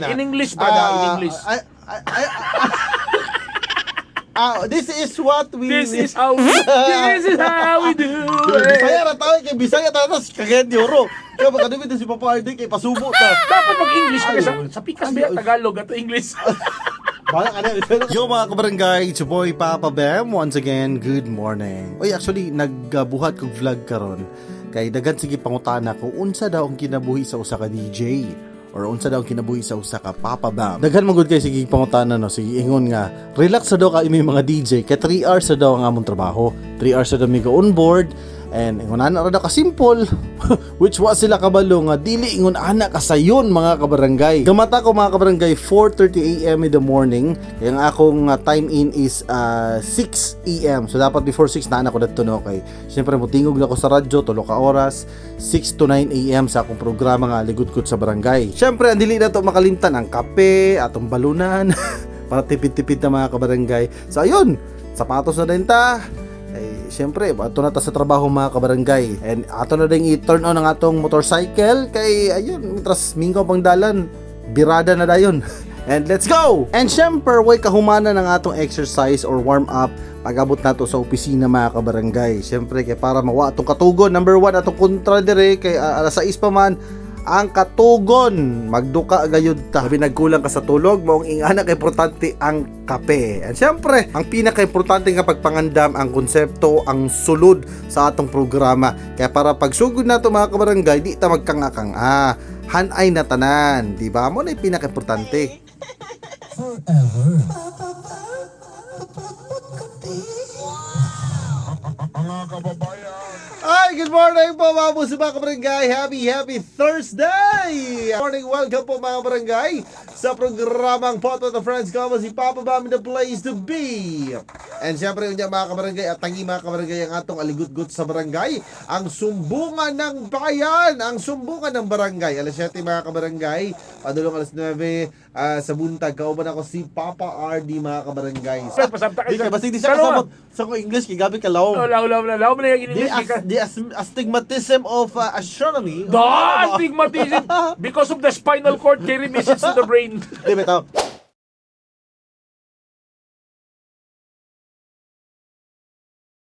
In English, brother, in English. This is what we This is how we do it. Bisaya ra tayo kay Bisaya ta tas Cagayan de Oro. Kaya baka dito si Papa RD kay pasubo ta. Dapat mag-English ka sa pikas Ay, ba Tagalog ato English. Bahala ka na. Yo, mga kabarangay, it's your boy Papa Bam. Once again, good morning. Oy, actually, nagbuhat kog vlog karon kay daghan sige pangutana ko unsa daw ang kinabuhi sa usa ka DJ or unsa daw ang kinabuhi sa usa ka Papa Bam. Daghan man gud kay sige pangutana, no, sige ingon nga relax sa daw ka imi mga DJ kay 3 hours sa daw ang among trabaho. 3 hours sa daw mi go on board and ingon ana ra daw ka simple, which wa sila kabalo nga dili ingon ana kasayon, mga kabarangay. Gamata ko, mga kabarangay, 4:30 a.m. in the morning kaya ang akong time in is 6 a.m. So dapat before 6 na ako dadto, no, kay syempre motingog na ako sa radyo 3 ka oras, 6 to 9 a.m. sa akong programa nga Ligudkod sa Barangay. Syempre ang dili na to makalimtan ang kape, atong balunan para tipid-tipid na, mga kabarangay. So ayun, sapatos na din ta. Eh, siyempre, ato na ta sa trabaho, mga kabarangay. And ato na din i-turn on ang atong motorcycle kay ayun, mitras mingaw pang dalan, birada na dayon. And let's go! And syempre, way kahumana ng atong exercise or warm up pag-abot nato sa opisina, mga kabarangay. Syempre, kay para mawa atong katugon. Number one, atong kontra dire kay alas 6 pa man ang katugon, magduka gayud ta. Sabi nagkulang ka sa tulog, maong ingana kay importante ang kape. And syempre, ang pinaka-importante nga pagpangandam ang konsepto, ang sulod sa atong programa kaya para pagsugod nato, mga kabarangay, di ta magkangakang hanay na tanan, di ba? Mo na yung pinaka-importante. Forever. Mga kababayan. Ay, good morning po, mga puso, mga kabarangay. Happy, happy Thursday! Morning, welcome po, mga barangay, sa programang Pot with the Friends. Kamo si Papa Bam in the place to be. And syempre unya, mga kabarangay, at tangi, mga kabarangay, ang atong aligutgut sa barangay, ang sumbungan ng bayan, ang sumbungan ng barangay. Alas 7, mga kabarangay, padulong alas 9 sa buntag. Kauban ako si Papa RD, mga kabarangay. Pasabta Di ka. kay basig di siya kasabot sa ko English kay gabi ka Oh, lawom. law law law law man yung The, English. the astigmatism of astronomy. The astigmatism because of the spinal cord carry message to the brain. Di ba tao?